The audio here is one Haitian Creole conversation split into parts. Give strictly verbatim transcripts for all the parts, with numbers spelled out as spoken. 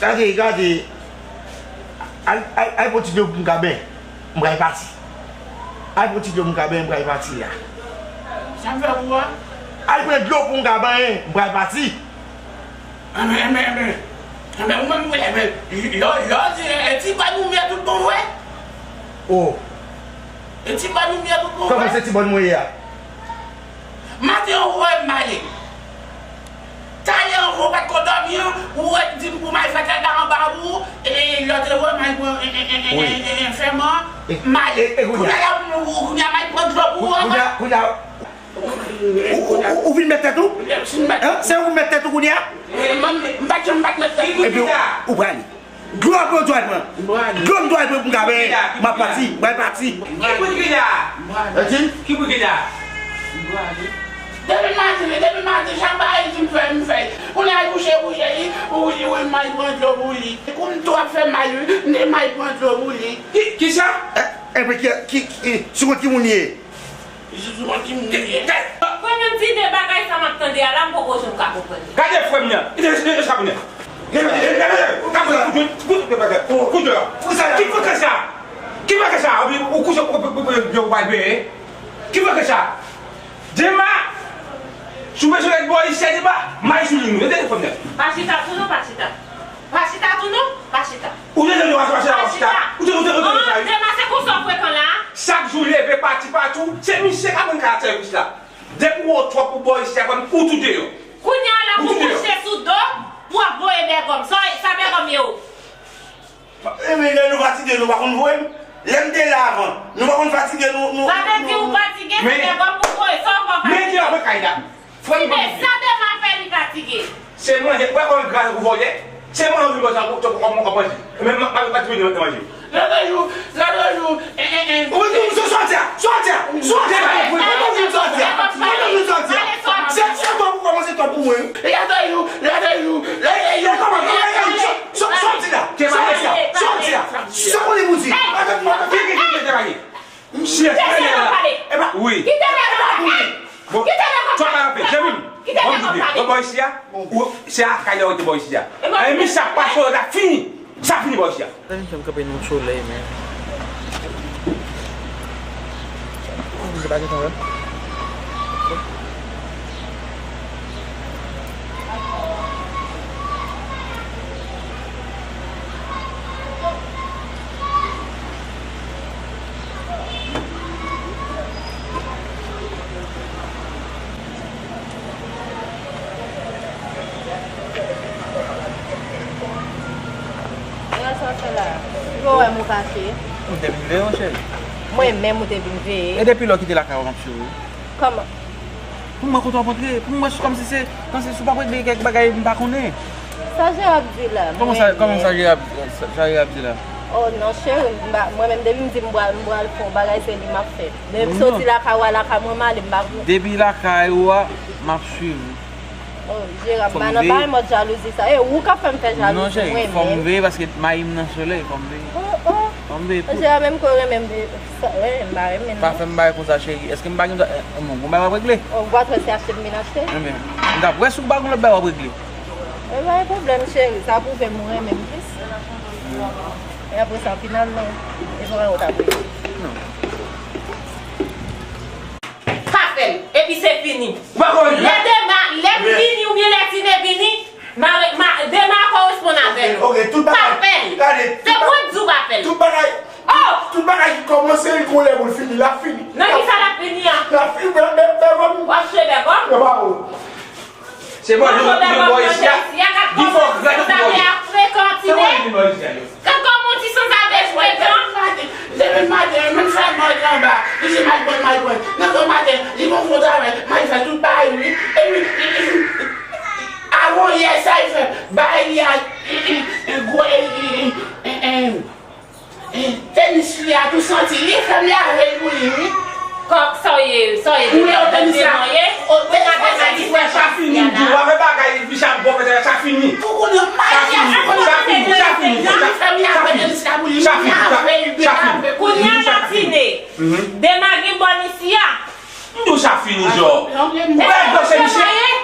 Gade, gade. Al, al, al pran ti dlo pou m ka benyen. M pral pati. Al pran ti dlo pou m ka benyen, m pral pati la. Sa m fè pou ou a? Al pran dlo pou m ka benyen, m pral pati. Enben, enben, enben. Enben, ou menm, ou enben, lè, lè w di, e, e ti bòn ou m ye tout bon vre? Oh. E ti bòn ou m ye tout bon vre? Kòman se ti bòn mwen ye a? Maten an, ou wè m ale. Talè an, ou pa t ko dòmi an, ou wè di m pou m al fè tèl bagay anba pou ou, e, e, lòt jou, m al pran, e, e, e, e, Wi. e, e, e, fèman, E, m ale. e, e, kounye a? Kounye a la, ou, ou, kounye a, m al pran dlo pou ou, Kounye a, kounye a, ou, ou, ou, ou vin mèt tèt ou? Lè m fin mèt Hein? Se ou vin mèt tèt ou kounye a? E, m, m pa t janm pa t mèt tèt mwen. Epi, ou prale. Dlo ap yo dwat mwen. Dlo m dwat mwen pou m ka benyen. M ap pati. Mwen pati. Ki bri ki la? Eti? Ki bri ki la? Depi maten, depi maten, chak bagay di m fè, m fè. Kounye a, kouche, kouche, li, ou, ou, ou, m al pran dlo pou li. Kou m tou ap fè mal, wi, m te m al pran dlo pou li. Ki, ki sa? E, epi ki, ki, ki, sou kont ki moun li ye? Jezi, mwen ki moun ye. Premye m di de bagay sa m ap tande a la, m poko janm ka konprann li. Gade frè m nan. Gade, gade, gade, gade, gade, gade, gade, kout, kout, kout, kout, kout, kout, kout. Ki frekans sa? Ki frekans sa? Ou, ou kouche, ou, ou, ou, ou, ou pral benyen. Ki frekans sa? Dema, si w bezwen rèd bò isi a, Dema, m al sou liy nou. Gade frè m nan. Pa chita tou non, pa chita. Pa chita tou non, pa chita. Ou te tande w ap mache la, w ap chita. Ou te, ou te, ou te, ou te, Dema, se konsa w frekan la? Chak jou leve pati patou, se misye k ap rann kay la sèvis la. Depi w wo twòp pou bò isi a, ou tou deyò. Kounye a la pou kouche sou do, pou ap voye bègòm. Sa, sa bègòm ye ou? Ebyen, lè nou fatige, nou pa konn voye m. Lè m te la avan, nou pa konn fatige, nou, nou, Sa vle di ou fatige, se bègòm pou voye, sa w pa fatige. Men ki la pran kay la. Frè m, Tibè, sa Dema fè li fatige? Se manje, wè kòman l gra tankou vòlè. Se manje, manje, tankou, tankou, kòman, kòman manje. Men, ma, ma, ma, ti manje, manje. Lòt jou, lòt jou, en, en, en. Ou di, ou di, sòti a, sòti a, sòti a. Mwen pa vin sòti a. Mwen pa vin sòti a. Se, se twòp pou kòmanse twòp pou mwen. Lòt jou, lòt jou, lòt jou. Kòman, kòman, kòman, sò-, sòti la. Sòti a, sòti a. Sa konnen pou di. Ki, ki, ki, ki te pale? Misye fè la. Epa, wi. Kite nèg la pale. Bon, kite nèg la pale. Twa pa rapè, Jeremy. Kite nèg la pale. Bon, bò isi a, ou, se a kay la ou te bò isi a. E misye ap pase, la fini. Sa fini bò isi a. Sa vin fè m kanpe nan yon solèy, men. Misye pa gentan wè m. Sa w fè la? Ou wè m ou kache? M te vin veye w, cheri. Mwen menm ou te vin veye? E depi lè w kite lakay ou, m ap swiv ou. Kòman? Pou mwen kote w ap antre, pou mwen kòmsi se, kòmsi si w p ap regle kèk bagay m pa konnen. Sa Jera ap di la? Kòman sa, kòman sa Jera ap, sa, sa Jera ap di la? Oh non, cheri, m pa, mwen menm depi m di m pral, m pral fè yon bagay, se li m ap fè. Depi m soti lakay ou a, lakay mwen m ale, m pa pou. Depi lakay ou a, m ap swiv ou. Oh, Jera, m pa nan bagay mòd jalouzi sa. E ou k ap fè m fè jalouzi, mwen menm. Non, cheri, fò m veye paske mayi m nan solèy, fò m veye. Oh, oh. Fò m veye pou. Jera menm ke w renmen m, sa, renmen m pa renmen m non. Pa fè m bagay konsa, cheri. Èske m pa gen dwa, eh, bon, gon bagay w ap regle? Oh, ou pa t wè se achte m vin achte? Enben, m t ap wè si w pa gon lòt bagay w ap regle. E pa gen pwoblèm, cheri. Sa pwouve m ou renmen m plis. E apre sa, finalman, e pa w t ap regle. Non. Pa fè l, epi se fini. Ou pa konn. Lè Dema, lè m vini oubyen lè Tine vini, ma, ma, Dema koresponn avè l. Ok, tout bagay. Pa fè l. Gade, se mwen k di w pa fè l. Tout bagay. Oh! Tout bagay ki kòmanse, li gon lè pou l fini. L ap fini. Nan ki sa l ap fini a? L ap fini, bè, bè, bè, bè. W ap chire bègòm? Bè, bè, bè. Se manje nou konnen bò isi a. Li fò gras pou bò isi a. Se manje nou bò isi a yo. Gad kòman ti sanzave jwe tan. Depi maten, menm sa manje anba. Li di m al pran, m al pran. Nan gwo maten, li gon fon travay. M al fè tout bagay wi. Epi, avan yè sa li fè. Bagay li a, gwo, Tenis li a tou santi, li fè m lave l pou li, wi. Kòk, sa w ye, sa w ye, depi w ap vin devan ye, ou ka desann li frè sa fini, m di w, avè bagay, bicha bon, sa fini. Ou konnen, sa fini, sa fini, sa fini, sa fini, sa fini. Kounye a la Tine, Dema gen bòn isi a. M di w sa fini, jò. Ou pa dwese misye.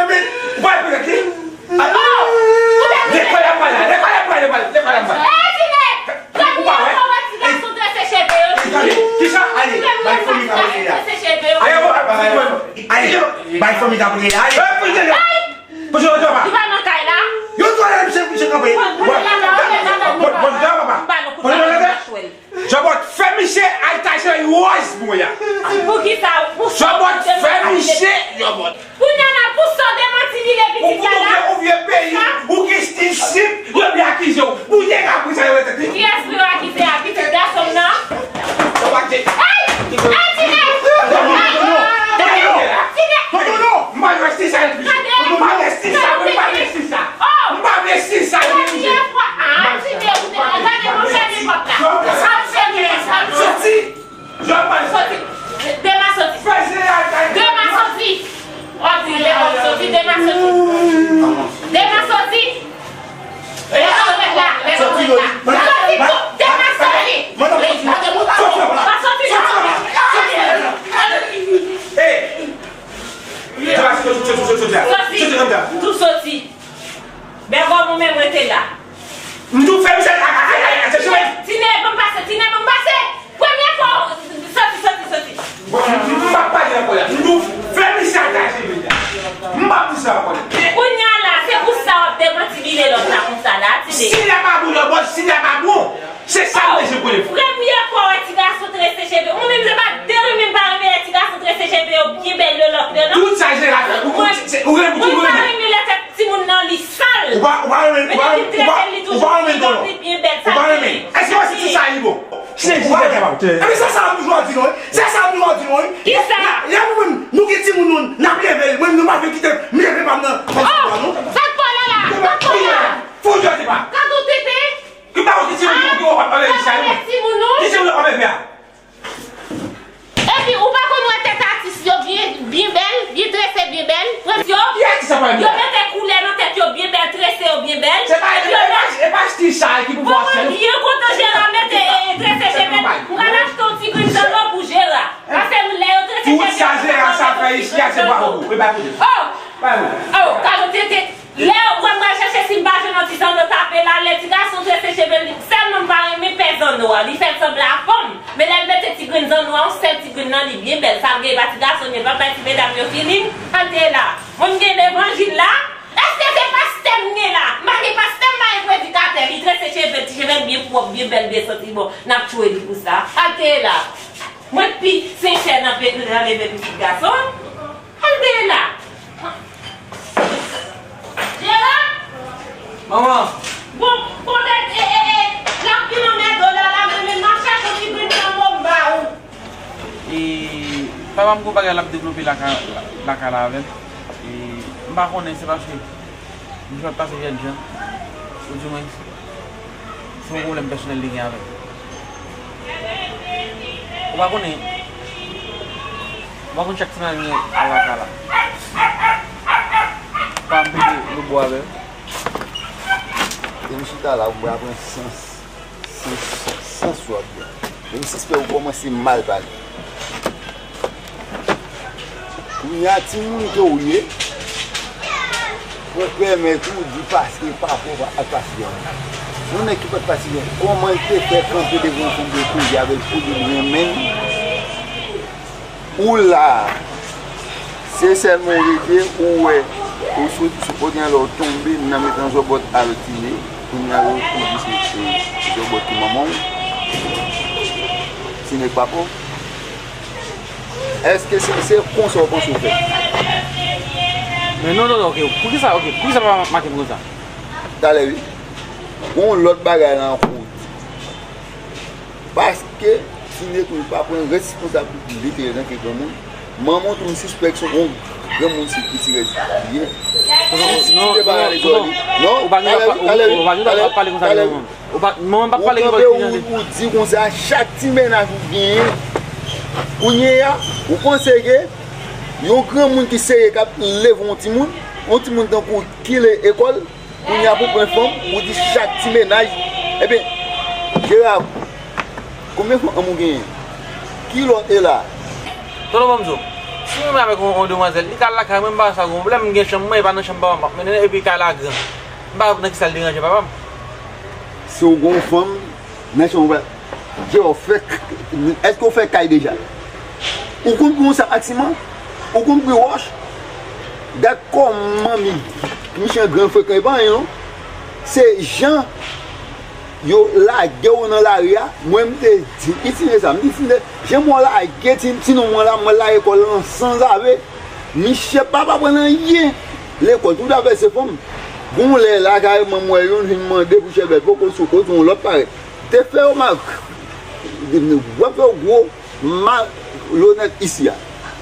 Ebyen, ou pa rekonèt li? Lekòl ap pale la, lekòl ap pale, lekòl ap pale. Ey, Tine! Ou pa wè? Ti gason trese cheve yo. Tande, kisa? Ale, bay fanmi k ap rele a. Ale, bon, ale, bay fanmi k ap rele a. Ale. Ey, pou jodi a. Pou jodi a, papa. Li pa nan kay la. Yo, jodi a, misye, misye kanpe. Bon, jodi a, papa. Jòbòt, fè misye al tache wòz pou mwen a. Poukisa? Jòbòt, fè misye, Jòbòt. Kounya la, pou sa w demanti li le pitit la la. Ou vye peyi, ou gen stil sip, yo vle akize w. Ou nèg apre sa yo retète. Kiyès pou yo akize a? Pitit gason m nan? Ey! Ey, Tine! Tine! M pa vle stil sa yo. M pa vle stil sa, m pa vle stil sa. M pa vle stil sa yo. Premye fwa. Ah, Tine, ou te gade mwen fèmen pòt la. Sòti! Jòbòt! Sòti! Dema sòti! Dema sòti! Ò, di Dema sòti, Dema sòti! Dema sòti! Leve sou mèt la, leve sou mèt la! Sòti tou! Dema sòti! Sòti! Sòti! Sòti! Sòti! Ey! Sòti! Sòti! Tou sòti! Bègòm ou menm rete la. M tou fè misye a, a, a, a, a, a, Tine, ban m pase, Tine, ban m pase. Premye fwa, sòti, sòti, sòti. Bon, m, m, m p ap pale ankò la. M tou fè misye a tache medya. M p ap di sa ankò la. Kounya la, se pou sa w ap demanti bile lòt la konsa la, Tine. Sila pa bon, Jòbòt, sila pa bon. Se sa m bezwen konnen. Premye fwa w wè ti gason trese cheve. Mwen menm, se pa de renmen m pa renmen lè ti gason trese cheve yo byen bèl yo lòt yo, non. Tout sa jeneral fè. Ou, ou, se, ou renmen, ou renmen. Mwen pa renmen lè tèt timoun nan li sal. Ou pa, ou pa renmen, ou pa renmen, ou pa, ou pa renmen tonton. Li byen bèl sa. Ou pa renmen. Èske w wè se ti sa li bon? Ou pa renmen. Epi se sa m toujou ap di nou, wi. Se sa m toujou ap di nou, wi. Kisa? Lè nou menm, nou gen timoun nou, n ap leve l. Mwen, nou pa vle kite m leve pa m nan. Oh! Sa k pa w la la? Sa k pa w la? Fou jodi pa. Gad on tete. Ki pa wè ki timoun ki wè w ap anleve sa yo? Ki timoun ou? Ki timoun w ap anleve a? Epi ou pa konn wè tèt atis yo byen, byen bèl, byen trese, byen bèl? Premye yo, yo mete koulè nan tèt yo byen bèl, trese yo byen bèl. Se pa, epi yo e pa, e pa Ti sa ki pou fè sèl. Mwen byen kontan Jera mete, e, e, trese cheve. M pral achte yon ti grenn zanno pou Jera. Paske lè yo trese cheve, tout sa Jera sa fè isi a, se pa pou ou. E pa pou ou. Oh! Pa pou ou. Oh, kado tete. Lè yo pran m al chèche si m pa jwenn yon ti zanno tape la, lè ti gason trese cheve l, sèlman m pa renmen pè zanno a. Li fè l sanble a fanm. Men lè l mete ti grenn zanno a, yon sèl ti grenn nan, li byen bèl. Sa vle di e pa ti gason, li pa bay ti medam yo feeling. Al te la. Mwen m gen levanjil la. Èske se pastè m gen la? M pa gen pastè, m pa gen predikatè. Li trese cheve l, ti cheve l byen pwòp, byen bèl, byen santi. Bon, n ap tchwe li pou sa. Al te la. Mwen k pi sensè nan pe-, nan leve pitit gason. Al te la. Jera! Manman! Bon, bon, e, e, e, l ap vin anmède w la, la, men, men, m ap chache yon ti grenn zanno m ba ou. E, papa m gon bagay l ap devlope lakay, lakay la avè m. E, m pa konnen, se paske misye ap pase jènjan. Ou di mwen, se yon pwoblèm pèsonèl li gen avè m. Ou pa konnen, ou pa konn chak ti maten al lakay la. Pa m pete lobò avè m. E m chita la, ou pa pran sans. Sans, sans w ap gen. Men m sispèk ou kòmanse mal pale. Kounye a, timoun ke w ye, pou pèmèt ou di paske papa w ak pastè w. Yon nèg ki pa t pastè, kòman l te fè kanpe devan yon fanm pou l koze avè l, pou li renmen l? Ou la a, se sèlman w rete, ou wè, ou sot, sot kote an lè w tonbe nan mitan zòbòt a lòt Tine, kounye a yo, ou di se, se, se zòbòt ki manman w, Tine k papa w. Èske se, se konsa w panse w fè? Men non, non, non, ok, poukisa, ok, poukisa papa make m konsa? Talè wi. Gon lòt bagay la ankò. Paske Tine tou pa pran responsablite l antanke granmoun. Manman w tou m sispèk se yon granmoun si piti rès li ye. Si Tine pa ale djòl li. Non, ou pa gen dwa pale konsa de manman m. Ou pa, manman m pa pale ki pale ki jan de. Ou di konsa, chak ti mennaj ou genyen, kounye a, ou panse ke yon granmoun ki serye k ap leve yon timoun, yon timoun tankou w ki le ekòl, kounye a pou pran fanm, ou di chak ti mennaj. Ebyen, Jera, konbyen fanm ou genyen? Ki lòt e la? Tonton, ban m di w, si m renmen avèk yon, yon demwazèl, li ka al lakay mwen, m pa wè sa gon pwoblèm, m gen chanm mwen, e pa nan chanm papa m m ap mennen l, epi kay la gran. M pa wè nan kisa l deranje papa m. Si w gen yon fanm, nan chanm w pa, Jera, w fè k-, èske w fè kay deja? Ou konn pri yon sak ak siman? Ou konn pri wòch? Gad kòman mi, miche an gran frekan, e pa anyen non. Se jan yo lage w nan lari a, mwen m te di Itine sa, m di Itine, jan mwen lage ti, ti nonm mwen la, mwen lage kò l lan sanzave, miche pa pa pran anyen. Lekòl, tout afè se fanm. Gon lè la, kareman m wè youn vin mande pou chèbèt, poko sou kote yon lòt parèt. Te fè yo mal, w ap fè yo gwo malonèt isi a.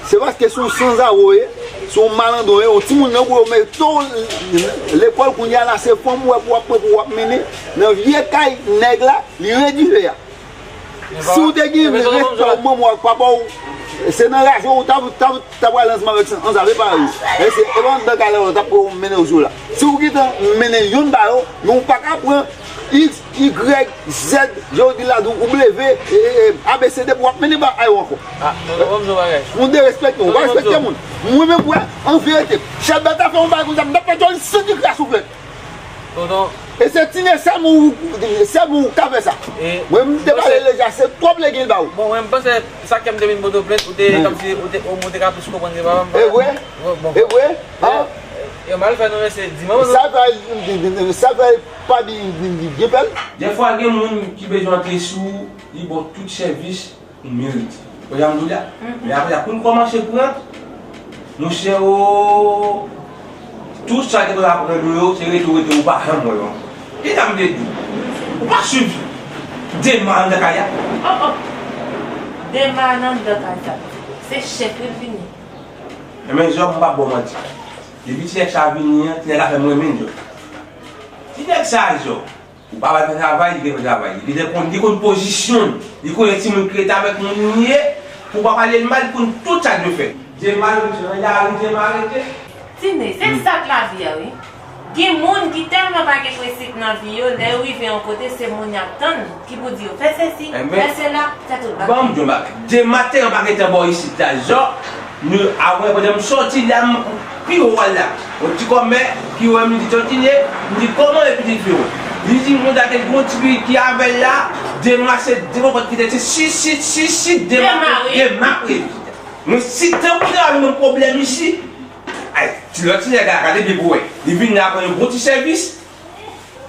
Se paske se yon sanzave w ye, se yon malandron w ye, yon timoun nan kou yo mete w lekòl kounye a la, se fanm w ap pran pou w ap mennen. Nan vye kay nèg la, li redi fè a. Si w te gen respè w manman w ak papa w, se nan raje w t ap, t ap, t ap pral ansanm avèk sanzave parèy ou. E se, e pa anndan kay la yo t ap mennen w sou la. Si w gentan mennen youn ba yo, men w pa ka pran X, Y, Z, jan yo di la, W, e, e, A B C D pou w ap mennen ba a yo ankò. Ah, tonton, ban m di w yon bagay. Moun derespekte w, w pa respekte moun. Mwen menm, wè, an verite, chèbèt ta fè yon bagay konsa, m t ap fè djòl santi kras souflèt. Tonton. E se Tine sèlman ou, sèlman ou ka fè sa. Mwen, m te pale deja, se twòp legen l ba ou. Bon, mwen, m panse sa kè m te vin pote w plent, ou te, kòmsi, ou te, ou te ka plis konprann ke papa m. E vre? Bon. E vre? Yo mal fè nou, mesye, di manman nou. Sa fè, sa fè pa byen, byen, byen, byen fè l. Dèfwa, gen moun ki bezwen antre sou ou, li ba w tout sèvis ou merite. Ou jan m di w la. Men apre sa, pou n kòmanse pran, monchè, o, tout sa ki te aprann nou yo, se rete w rete, ou pa janm wè yo ankò. Ki jan m te di w? Ou pa swiv Dema anndan kay la? Oh, oh. Dema anndan kay sa. Se chèf wi l vini. Enben, Zòb, m p ap ba w manti. Depi ti nèg sa vini an, ti nèg la fè m renmen l, Zòb. Ti nèg sa, Zòb. Ou pa bay fè travay, li te fè travay. Li te konn, li konn pozisyon l. Li konnen timoun ki rete avèk moun li ye. Pou w pa pale l mal, li konn tout sa l dwe fè. Dema, misye nan lari, Dema rete. Tine, se zak lavi a, wi. Gen moun ki tèlman pa gen prensip nan vi yo, lè yo rive yon kote, se moun y ap tann ki pou di yo fè sesi, fè sela, fè tout bagay. Ban m di w yon bagay. Demen te an pa gentan bò isit la, zò, nou, apre, pandan m sòti la, m pi wo al la. Yon ti kòmè ki wè m, li di, "Tòtilye," m di, "Kòman e pitit fi w?" Li di, "Mwen ta gen yon ti fi ki avè l la, Demen se de kòkòt ki te, se si, si, si, si, Demen, Demen, wi." Mwen si tankou Demen vin yon pwoblèm isi, ay, ti lòt ti nèg la, gade byen pou wè. Li vin la pran yon bon ti sèvis,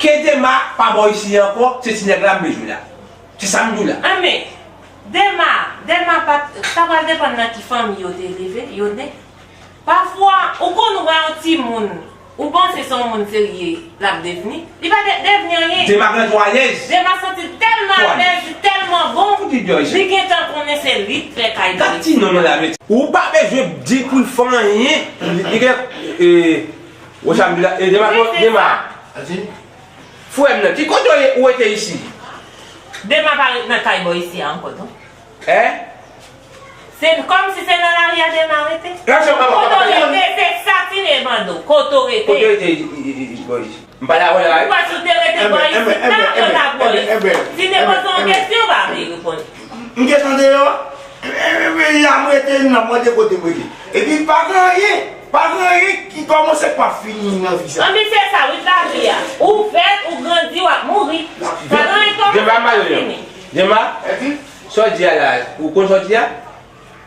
ke Demen pa bò isi ankò, se ti nèg la m bezwen la. Se sa m di w la. Anben, Demen, Demen pa, sa pral depann nan ki fanmi yo te leve, yo ne. Pafwa, ou konn wè yon timoun, ou panse se yon moun serye l ap devni, li pa de-, devni anyen. Demen grandi alèz. Demen santi l tèlman alèz, li tèlman bon, li gentan konnen se li k fè kay Gad ti non nan la meti. Ou pa bezwen di pou l fè anyen. Li, li gen, e, Rocham di la, e, Demen, Demen. Frè m nan, ki kote w ye, ou rete isi? Demen pa ret nan kay bò isi a ankò, non. Hein? Se kòmsi se nan lari a Demen rete. Kote w rete, se sa Tine mande w. Kote w rete? Kote w rete, i, i, i, i, bò isi? M pa la wè la, wi. Ou wè si w te rete bò isi, nan yo t ap bò isi. Tine poze w yon kesyon, ou pa vle reponn. M gentan deyò. Enben, enben, la m rete, m ap mande kote m rete. Epi pa gen anyen, pa gen anyen ki kòmanse k pa fini nan vi sa. Anben, se sa, wi, lavi a. Ou fèt, ou grandi, w ap mouri. Pa gen anyen ki kòmanse k pa fini. Dema, sa w di a la, ou konn sa w di a?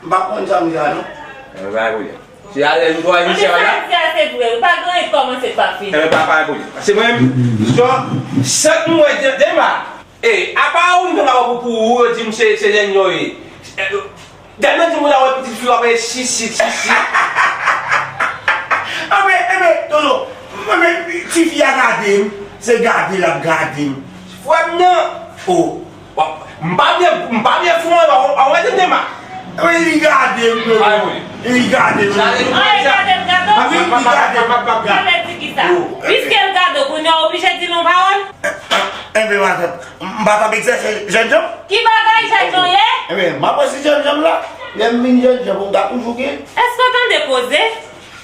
M pa konn sa m di a, non. Enben, pa gen pwoblèm. Se alèz ou twa emisyon an la? Anben, sa m di a, se vre, wi. Pa gen anyen ki kòmanse k pa fini. Enben, pa, pa gen pwoblèm. Se mwen menm, sa m wè, Dema. E, apa ou menm la pou, pou ou, yo di m se, se jèn yo ye. E, tèlman di moun la wè pitit fi w ap rele si, si, si, si. Anben, enben, tonton, mwen menm, tifi a gade m, se gade l ap gade m. Frè m nan, o, w ap, m pa byen, m pa byen fou an, w ap, w ap wè tande ma. Wi, li gade m, tonton. Li gade m. Sa vle di, ah, li gade m, gade w? Wi, li gade m. Sa vle di kisa? Piske l gade w, kounye a w oblije di l yon pawòl? Enben, matant, m pa t ap egzèse jènjan? Ki bagay jènjan ye? Enben, m ap resi jènjan la. Lè m vin jènjan, pou m ta toujou gen. Èske w tande koze?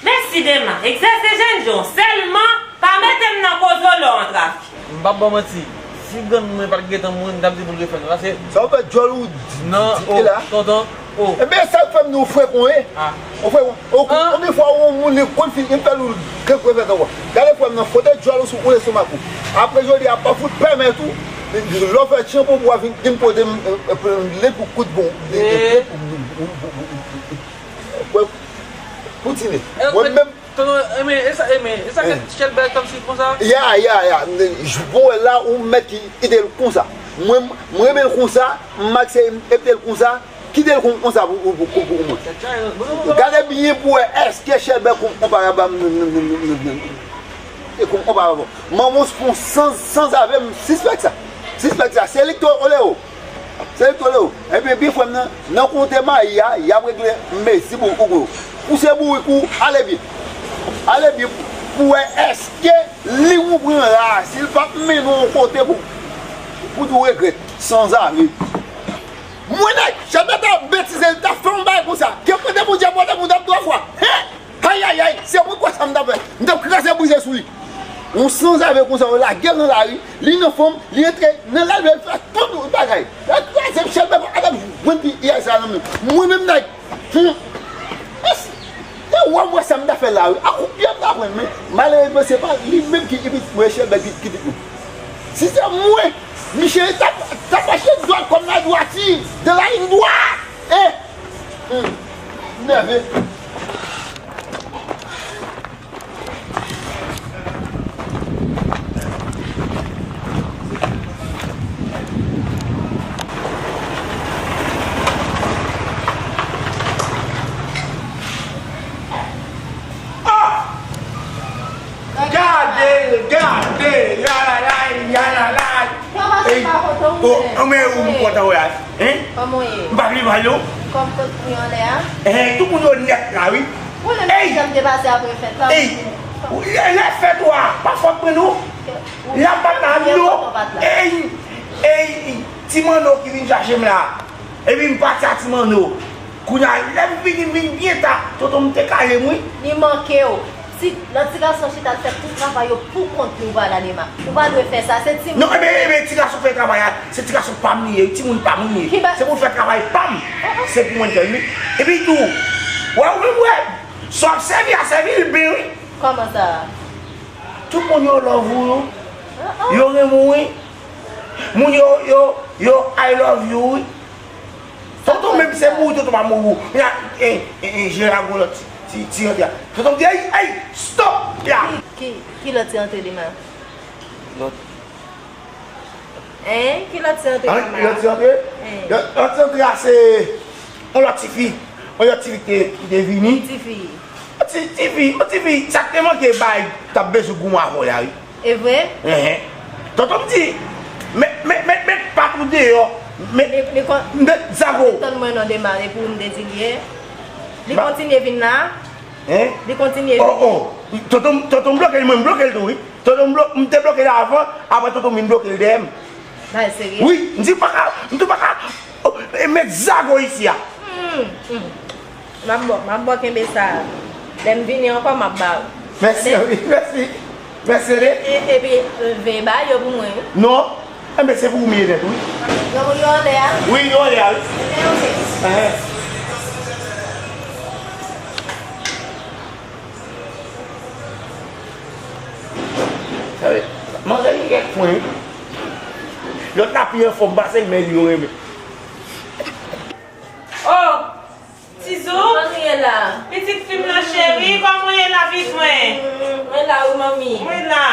Mèsi, Dema. Egzèse jènjan w sèlman, pa mete m nan koze w lè w an trafik. M p ap ba w manti. Si grann mwen pa t gentan mouri, m t ap di pou l refè l. Paske sa w fè djòl ou di, non, di, oh, la. Tonton, oh. Enben, sa k fè m di w frè kon ye. Ah. Ou frè, ou, ou, konbyen fwa ou moun li konn fin, li fè l ou gen kwè fè ankò. Gade frè m nan, fwotè djòl ou sou, ou lestomak ou. Apre jodi a, pa fout pèmèt ou, lè w fè tchanpo pou w vin, vin pote m, e, e, pran lèt pou kout bon. Pou tine. Mwen menm. Tonton, enben, e sa, enben, e sa ke Chèlbè kòmsi konsa? Ya, ya, ya. Bon, la, ou mèt ki kite l konsa. Mwen, mwen renmen l konsa, m aksepte l konsa. Kite l kon, konsa pou, pou, pou, pou, pou mwen. Gade byen pou wè èske Chèlbè kon, konparab a m, e kon, konparab. Manman w se yon sans, sanzave, m sispèk sa. Sispèk sa. Se li k tolere w. Se li k tolere w. Ebyen, byen frè m nan, nan kote mayi a, y ap regle mezi pou, pou, pou. Ou se bourik ou, ale byen. Ale byen pou, pou wè èske li ou pran la, si l p ap mennen w yon kote pou, pou tou regrèt. Sanzave. Mwen nèg, Chèlbè ta betize, li ta fè yon bagay konsa. Ke pote pou dyab, pote pou dyab twa fwa. Hein? Ayayay, se mwen kwè sa m t ap fè. M t ap kraze brize sou li. Yon sanzave konsa, yo lage l nan lari, li nan fanm, li antre nan lalbè, l fè tout bagay. L kraze m, Chèlbè pa t ap jwenn pi yè sa nan men. Mwen menm nèg. Hmm. Lè w wè m wè sa m ta fè la, wi. A kout pye m ta pran l, men malerezman, se pa li menm ki, ki, ki, mwen, Chèlbè ki, ki, ki, si se mwen, Michel ta, ta mache dwat kòm la dwati, de la ligne droite. Eh! Hmm. Nève. Ah! Gade, gade, yalalay, yalalay. Kòman se pa kontan ou menm? Oh, men ou m kontan wè a. Hein? Kòman w ye? M pa vle pale w. Kòm kot pou yon lè a? Eh, tout moun yo nèt la, wi. Ou menm ki jan m te pase apre fèt la? Ey! Lè, lè fèt ou a, pa fòt mwen non. L ap bat la, wi, non. Ey! Ey! Ti Manno ki vin chache m la. Epi m pati a Ti Manno. Kounye a, lè m vini, m vin byen ta. Tonton m te kale m, wi. Li manke w. Ti, lè ti gason chita ap fè tout travay yo pou kont li, ou pa la dema. Ou pa dwe fè sa, se timoun. Non, ebyen, ebyen, ti gason fè travay a, se ti gason pa m li ye, timoun pa m li ye. Ki ba- Se pou l fè travay pa m. Se pou mwen l fè l, wi. Epi tou, wè, ou menm, wè, sa w ap sèvi a, sèvi l byen, wi. Kòman sa? Tout moun yo love ou, yo renmen w, wi. Moun yo, yo, yo, I love you, wi. Tonton menm se mouri, tonton pa mouri. Kounya, eh, eh, eh, jere a gwo lòt ti, ti, ti rantre a. Tonton di, ey, ey, stop, ya. Ki, ki, ki lòt ti rantre li menm? Lòt. Hein? Ki lòt ti rantre la? Lòt ti rantre? Lòt, lòt ti rantre a se yon lòt tifi. Yon lòt tifi ki te, ki te vini. Ki tifi? Yon ti, tifi, yon tifi, sa k te manke bay, t ap bezwen goumen avè w la, wi. E vre? Enhen. Tonton m di, met, met, met, met pat ou deyò. Met, met zago. Tann mwen non, Dema, epi w m te di l ye. Li kontinye vin la? Hein? Li kontinye vin. Oh, oh. Tonton, tonton m bloke l, mwen m bloke l tou, wi. Tonton m blo-, m te bloke l avan, apre tonton m vin bloke l dèyè m. Bagay serye? Wi, m di pa ka, m tou pa ka, oh, e met zago isi a. Hmm, hmm. M ap ba w, m ap ba w kenbe sa. Lè m vini ankò, m ap ba w. Mèsi, wi, mèsi. Mèsi, wi. E, epi, veye bay yo pou mwen, wi. Non. Enben, se pou ou m ye nèt, wi. Non, yo anlè a? Wi, yo anlè a, wi. Enben, ok. Enhen. Sa vle, manzè gen kèk pwen, wi. Lòt la pi anfòm pase l, men li yo renmen. Oh! Tizou? Kòman nou ye la? Pitit fi m nan cheri, kòman w ye la, pitit mwen? Mm, mwen la wi, manmi. Mwen la.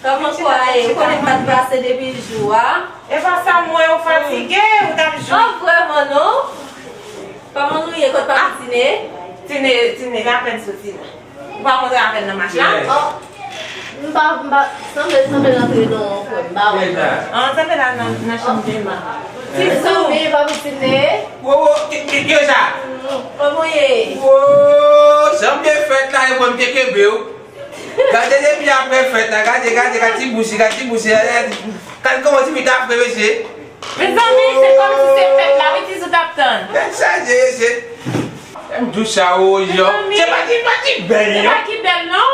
Kòman kò a ye? Ou konnen m pa t pase depi jou a. E pa sa m wè, ou fatige, ou t ap jwe. Oh, vrèman non? Kòman nou ye? Kot papi Tine? Tine, Tine apèn soti la. Ou pa kontre avè l nan mach la? Oh, m pa, m pa, sanble, sanble l antre nan yon kwen, m pa wè l. Ah, sanble l al nan, nan chanm Dema. Tizou. Mezanmi, papi Tine. Wo, wo, ki, ki, ki sa? Mm, kòman w ye? Wo, jan m te fèt la, e mwen m te kenbe w. Gade depi apre fèt la, gade, gade, gade ti bouch li, gade ti bouch li, gade, gade kòman ti fi ta fre, mesye. Mezanmi, se kòmsi se fèt la, wi, Tizou t ap tann. Tèt chaje, mesye. Lè m di w sa, o, yo. Mezanmi. Se pa ki, pa ki bèl, non. Se pa ki bèl, non.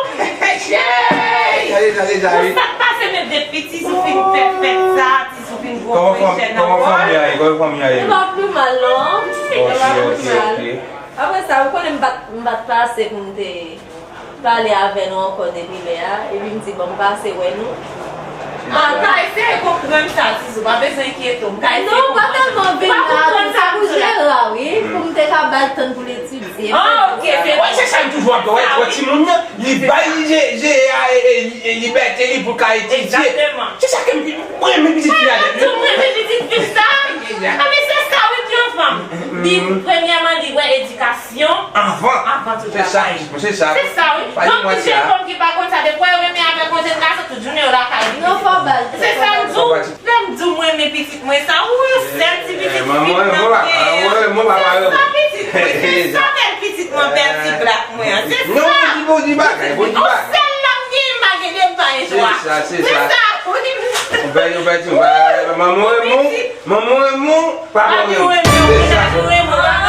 Chey! Gade, gade, gade, wi. Bon, sa k pase, men depi Tizou fin fè fèt sa, Tizou fin gwo frechè nan kò l. Kòman fanmi a ye? Kòman fanmi a ye? Li pa pi mal, non. Li pa pi mal. Ok, ok, ok. Apre sa, ou konnen m pa t, m pa t pase pou m te pale avè nou ankò depi lè a, epi m di, bon, m pase wè nou. Ah, pa eseye konprann sa, Tizou, pa bezwen enkyete w, m ka eseye konprann sa. Non, m pa tèlman vin la, se pou Jera, wi, pou m te ka ba l tan pou l etidye. Ah, ok, se... Wè, se sa m toujou ap di, wè, wè, timoun nan, li bay Je-, Jera, e, e, e, libète li pou l ka etidye. Egzakteman. Se sa ke m, mwen renmen pitit fi a nèt, wi. Mwen renmen pitit fi sa. Anben, se sa, wi, pi anfan. Li, premyèman, li wè edikasyon. Avan. Avan tout bagay. Se sa, se sa. Se sa, wi. Donk, tout jèn fanm ki pa konn sa, depi yo renmen avèk yon jèn gason, tout jounen yo lakay li. Non, fò ba l tan. Se sa m di w. Lè m di w mwen renmen pitit mwen sa, ou yon sèl ti pitit fi m nan gen an. Se sa pitit mwen, se sa bèl pitit mwen, bèl ti blak mwen an. Se sa. Non, ou di, ou di bagay, ou di bagay. Yon sèl la m gen, m pa gen de, m pa gen twa. Se sa, se sa. Se sa, wi. Ou bèl, ou bèl ti, ou bèl. Manman renmen w, manman renmen w, papa renmen w. Se sa. Papi renmen w,